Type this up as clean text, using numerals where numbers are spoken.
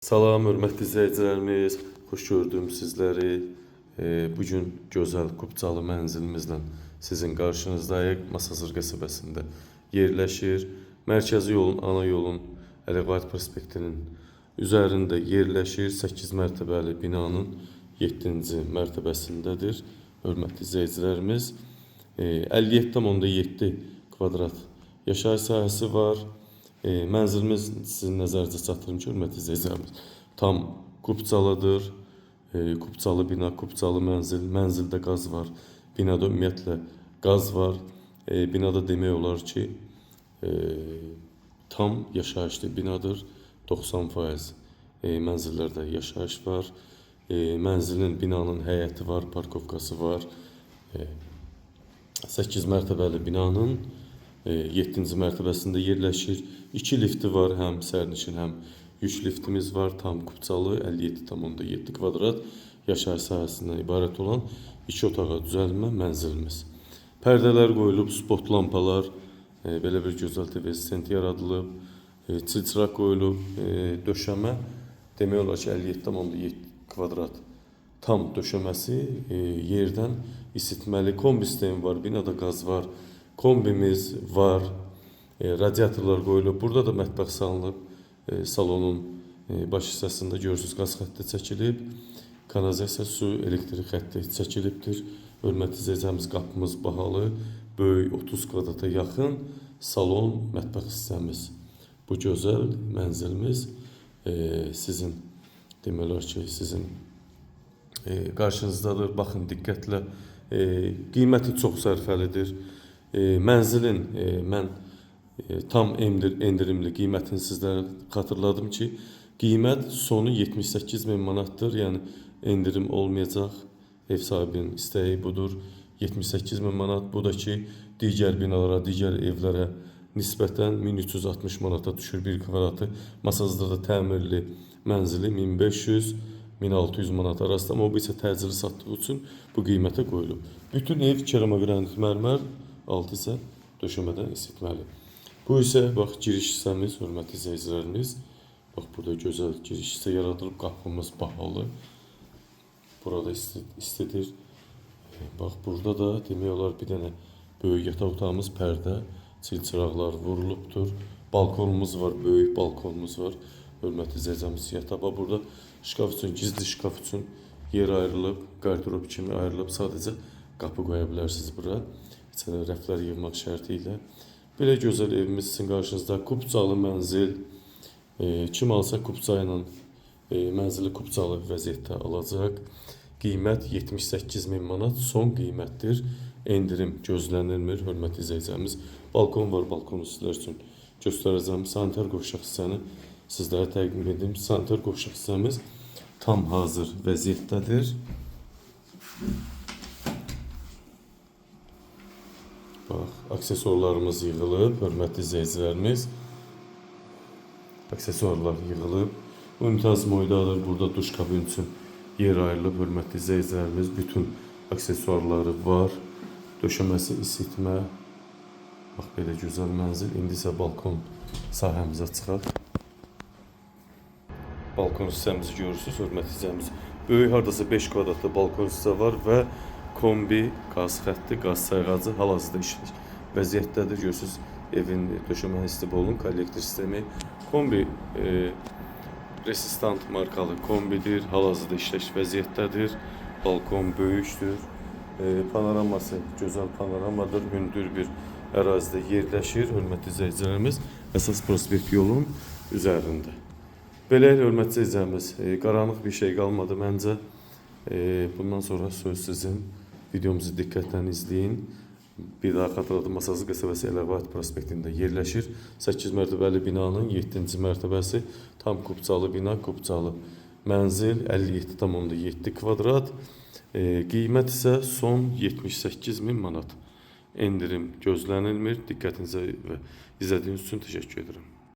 Salam, hörmətli izləyicilərimiz, xoş gördüm sizləri. Bugün gözəl Kupçalı mənzilimizlə sizin qarşınızdayıq. Masazır qəsəbəsində yerləşir. Mərkəzi yolun, ana yolun, Ələqvayd prospektinin üzərində yerləşir. 8 mərtəbəli binanın 7-ci mərtəbəsindədir. Hörmətli izləyicilərimiz, 57,7 kvadrat yaşayış sahəsi var. Mənzilimiz sizin nəzərinizə çatdırım ki, hörmətli izləyicilərimiz, tam Kupçalıdır. Kupçalı bina, Kupçalı mənzil. Mənzildə qaz var. Binada ümumiyyətlə qaz var. Binada demək olar ki, tam yaşayışlı binadır. 90% mənzillərdə yaşayış var. Mənzilin, binanın həyəti var, parkovkası var. 8 mərtəbəli binanın 7-ci mərtəbəsində yerləşir. 2 lifti var, həm sərnişin, həm yük liftimiz var. Tam Kupçalı 57,7 kvadrat yaşayış sahəsindən ibarət olan 2 otağa düzəlmə mənzilimiz. Pərdələr qoyulub, spot lampalar, belə bir gözəl TV stent yaradılıb, çilçıraq qoyulub, döşəmə demək olar ki 57,7 kvadrat tam döşəməsi yerdən isitməli kombi sistemi var, binada qaz var. Kombimiz var, radiatorlar qoyulub. Burada da mətbəx salınıb. Salonun baş hissəsində görürsünüz qaz xətti çəkilib. Kanalizasiya, su, elektrik xətti çəkilibdir. Hörmətli izləyicilərimiz, qapımız bahalı, böyük 30 kvadrata yaxın salon, mətbəx hissəmiz. Bu gözəl mənzilimiz sizin, demək olar ki, sizin qarşınızdadır. Baxın diqqətlə. Qiyməti çox sərfəlidir. Mənzilin mən tam endirimli qiymətini sizlərə xatırladım ki, qiymət sonu 78 min manatdır. Yəni endirim olmayacaq. Ev sahibinin istəyi budur. 78 min manat. Bu da ki, digər binalara, digər evlərə nisbətən 1360 manata düşür bir kvadratı. Masazda da təmirli mənzili 1500-1600 manat arasında, amma bu isə təcili satdığı üçün bu qiymətə qoyulub. Bütün ev keramogranit mərmər, altı isə döşəmədən isitməli. Bu isə bax giriş hissəmiz, hörmətli izləyicilərimiz. Bax burada gözəl giriş hissə yaradılıb, qapımız bahalı. Burada istidir. Bax burada da demək olar bir dənə böyük yataq otağımız, pərdə, çilçıraqlar vurulubdur. Balkonumuz var, böyük balkonumuz var. Hörmətli izləyicilərimiz, yataq. Bax burada şkaf üçün, gizli şkaf üçün yer ayrılıb, qardırob kimi ayrılıb. Sadəcə qapı qoya bilərsiniz bura. İçəridə rəflər yığmaq şərti ilə. Belə gözəl evimiz sizin qarşınızda. Kupçalı mənzil. Kim alsa kupça ilə mənzili kupçalı vəziyyətdə alacaq. Qiymət 78 min manat son qiymətdir. Endirim gözlənilmir, hörmətli izləyicilərimiz. Balkon var, balkonu sizlər üçün göstərəcəm. Sanitar qovşaq hissəni sizlərə təqdim edim. Sanitar qovşaq hissəmiz tam hazır vəziyyətdədir. Bax, aksesuarlarımız yığılıb, hörmətli izləyicilərimiz. Aksesuarlar yığılıb. Unitaz moydadır. Burada duş kabin üçün yer ayrılıb, hörmətli izləyicilərimiz. Bütün aksesuarları var. Döşəməsi isitmə. Bax, belə gözəl mənzil. İndi isə balkon sahəmizə çıxaq. Balkon hissəmizi görürsünüz, hörmətli izləyicilərimiz. Böyük, hardasa 5 kvadratlı balkon hissə var və kombi, qaz xətti, qaz sayğacı hal-hazırda işləyir vəziyyətdədir. Görürsünüz, evin döşəmə istibolun kollektor sistemi. Kombi Resistant markalı kombidir. Hal-hazırda işləş vəziyyətdədir. Balkon böyükdür. Panoraması gözəl panoramadır. Hündür bir ərazidə yerləşir. Hörmətli izləyicilərimiz, əsas prospekt yolun üzərində. Beləliklə, hörmətli izləyicilərimiz, qaranlıq bir şey qalmadı məncə. Bundan sonra söz sizin. Videomuzu diqqətlə izləyin. Bir daha xatırladım, Masazır qəsəbəsi Ələqvayd prospektində yerləşir. 8 mərtəbəli binanın 7-ci mərtəbəsi, tam kupçalı bina, kupçalı mənzil, 57,7 kvadrat. Qiymət isə son 78 min manat. Endirim gözlənilmir. Diqqətinizə və izlədiyiniz üçün təşəkkür edirəm.